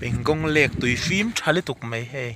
Pangong lake tui fim tha lutuk mai hei.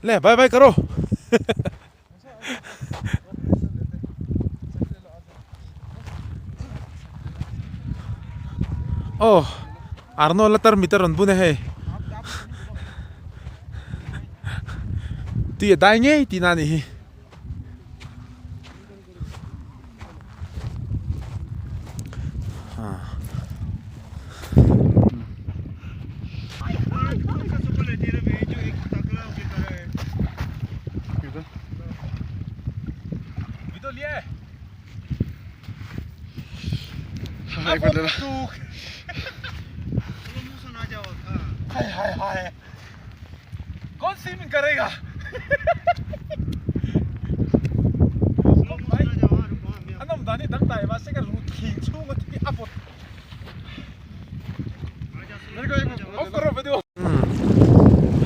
Le bye bye karo oh Arnold a tarmit a rawn bun e hei tui a dai ngei tihna a nih hi.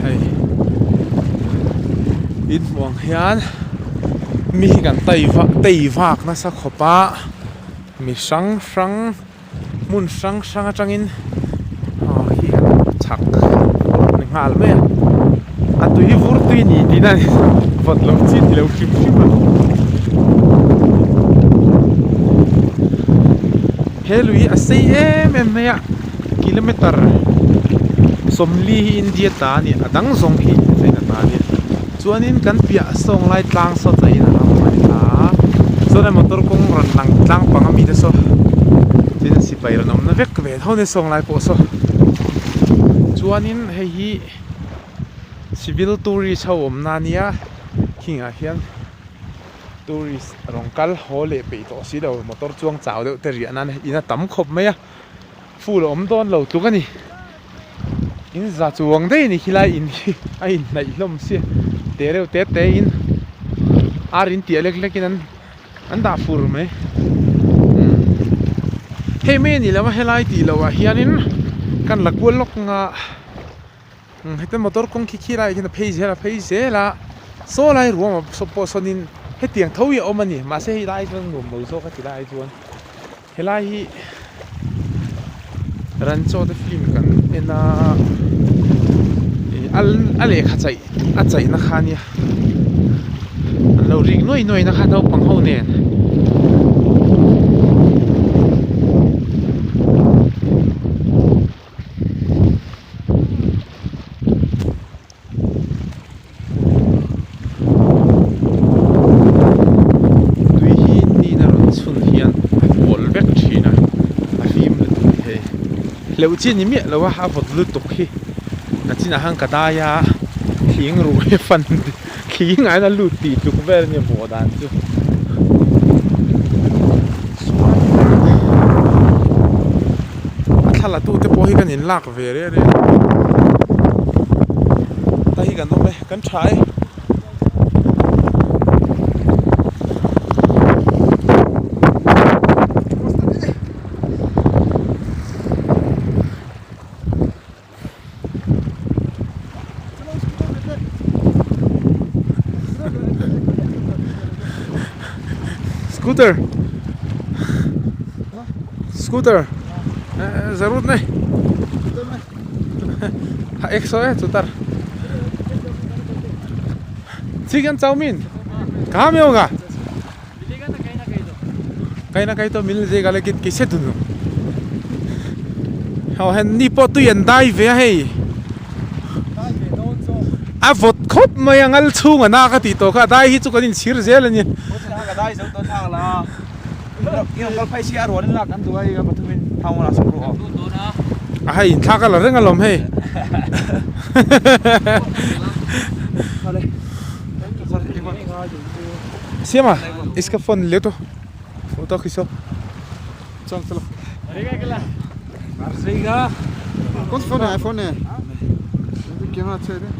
Hei in hmuh ang hian mi hi kan tai vak tei vak nasa khawp a mi hrang hrang hmun hrang hrang atangin aw khi an chhak ni nghal mai a a tui vur tui ni tihna a ni vawt lo chi ni lo hrim hrim a he lui hi a sei em em mai a kilometer 40 hi India ta a ni a dang zawng hi China ta a ni chuanin kan piah sawng lai tlang saw China ram a ni ta a chuan motor kawng rawn lang tlang pang ami te saw tin sipai rawn awmna vek ve tho nia sawng lai pawh saw chuanin hei hi civil tourist ho awmna a nia khingah hian tourist rawn kal haw leh peih tawh si lo motor chuang chau deuh te riah nan in a tam khawp mai a full a awm dawn lo tluk a ni in za chuang daih a ni khilai in hi a inhnaih hlawm sia te reuh te te in ar in tih lek lek in an an dah fur mai hei mai a ni lo a helai tih loh ah hianin kan la kual lawk ang a heta motor kawng khi khi lai ah hian a phei zel a phei zel a saw lai ruam ah pawh sawnin hetiang tho hi a awm a ni mahse hei lai chuan nuam lo zawk a ti lai chuan helai hi Rancho te film kan en a ih a lehkha chaih a chaih na kha ania an lo rik nuai nuai na kha naupang ho nen. Tui hi hnihna rawn chhun hian a pawl vek thin a, a fim lutuk a ni hei. Hleuh chi a ni miah lo a, a vawt lutuk hi a chinah khan ka dai a, thing ruh hi fan thing ah hian a lut tih tluk vel a ni a vawh dan chu. A thla la tute pawh hi kan inlak ve reng reng a ta hi kan awm e kan tha e. Scooter Scooter zarut nei ha ek saw e chutar chicken chowmein कहाँ में होगा कहीं ना कहीं तो मिल जाएगा लेकिन कैसे ढूंढूं oh hen ni pawh tui an dai ve a hei a vawt khawp mai a ngal chhung a na ka tih tawh kha a dai hi chu kan inchhir zel a ni. A hei inthlak a la reng alawm hei Siama iska phone le to photo khicho chal chalo कौन phone है आईफोन है कैमरा अच्छा है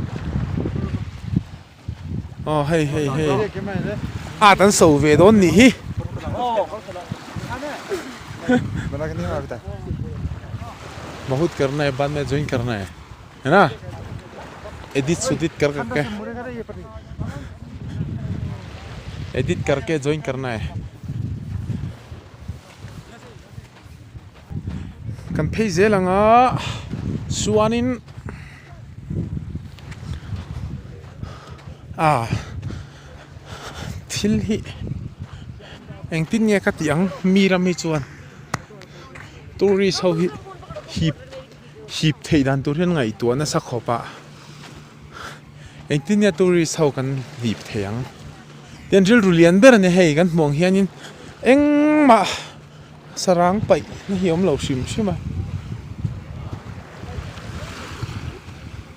aw hei hei hei at an so ve dawn nih hi bahut karna hai baad mein join karna hai hai na. Edit sudit kar ke edit karke join karna hai. Kan phei zel ang a, chuanin ah thil hi engtin nge ka tih ang mi ram hi chuan tourist ho hi hip hip theih dan tur hian ngaihtuah nasa khawp a engtin nge tourist ho kan hip thei ang tin rilru lian ber a ni hei kan hmuh ang hianin engmah sarang paih na hi a awm lo hrim hrim a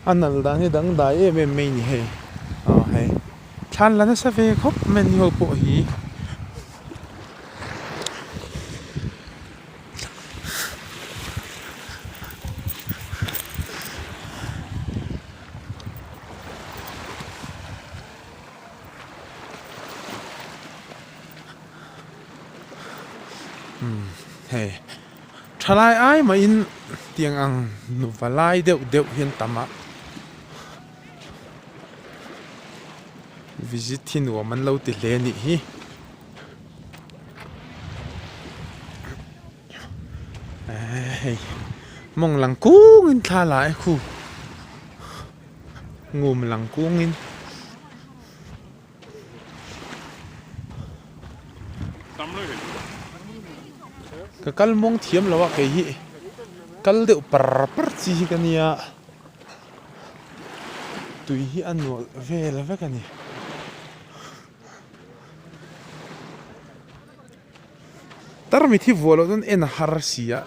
a nal dan hi dangdai em em mai a ni hei aw hei thlan la nasa ve khawp mai a ni ho pawh hi. Umm hei thalai ai mahin tiang ang nupa lai deuh deuh hian tam a visit hi nuam an lo ti hle a nih hi. Hei mawng lang kungin thla la e khu ngum lang kungin. Ka kal mawng thiam lo a kei hi kal deuh par par chi hi ka nia tui hi a nual vel vek a ni. Tarmit hi vuah loh chuan en a har si a.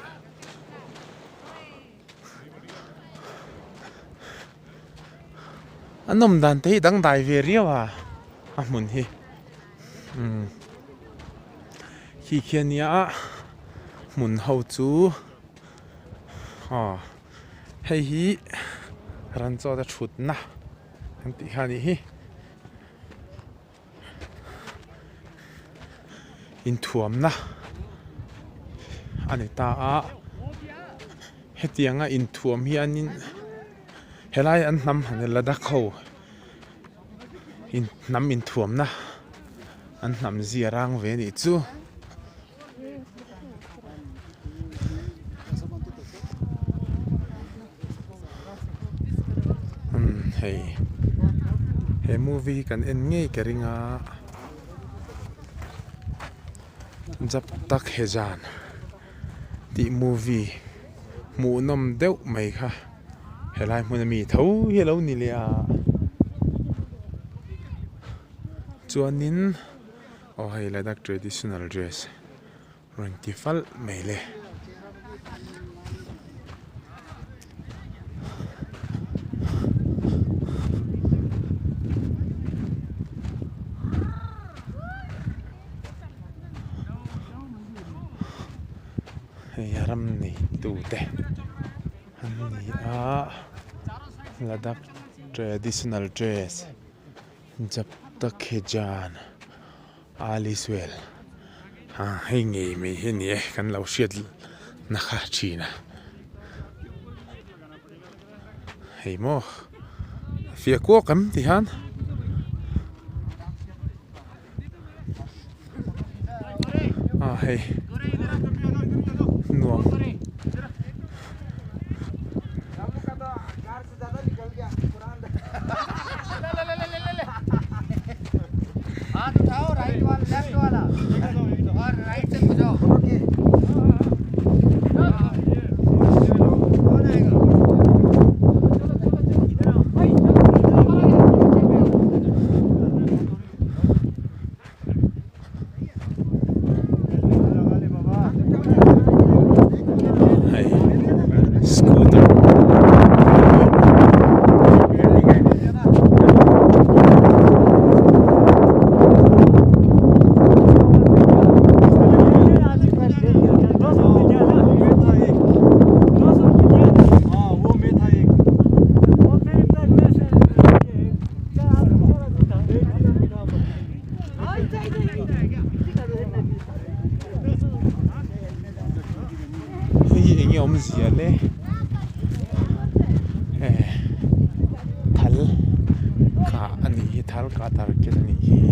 A nawm dan te hi dangdai ve riau a a hmun hi umm khi khi a nia hmun ho chu aw hei hi ran chaw te thutna an tih kha a nih hi. Inthuamna a ni ta a, hetianga inthuam hianin helai an hnam han Ladakh ho hnam inthuamna an hnam zia rang ve a nih chu. Umm hei he movie hi kan en ngei ka ring a Jab Tak Hai Jaan tih movie hmuhnawm deuh mai kha helai hmun ami tho hi a lo ni leh a chuanin aw hei Ladakh traditional dress. Rawn ti falh mai le. Hei a ram neitu te an ni a Ladakh traditional dress Japtakhejan. Aliswell a hei ngei mai hi a ni e kan lo hriat na kha thin a hei maw fiah kuak em ti hian a hei nuam. Hei scooter Meithal kah target a nih hi.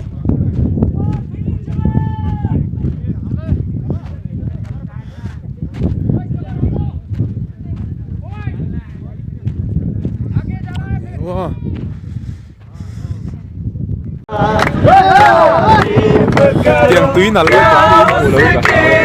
Tiang tui nalh lutuk hi in hmuh lo ka hlau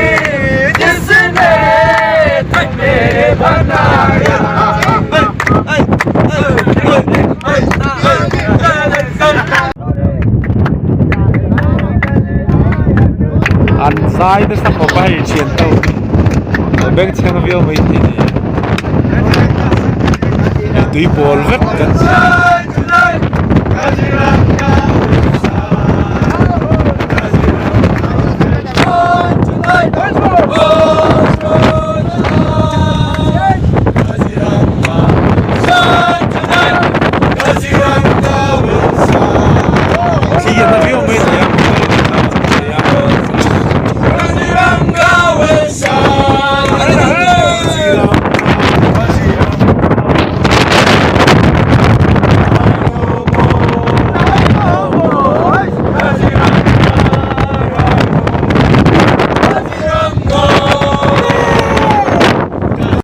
An zai nasa khawp a hei thian ho bengchheng viau mai thei ni. Tui pawl vek kan Thli a na viau mai thei a.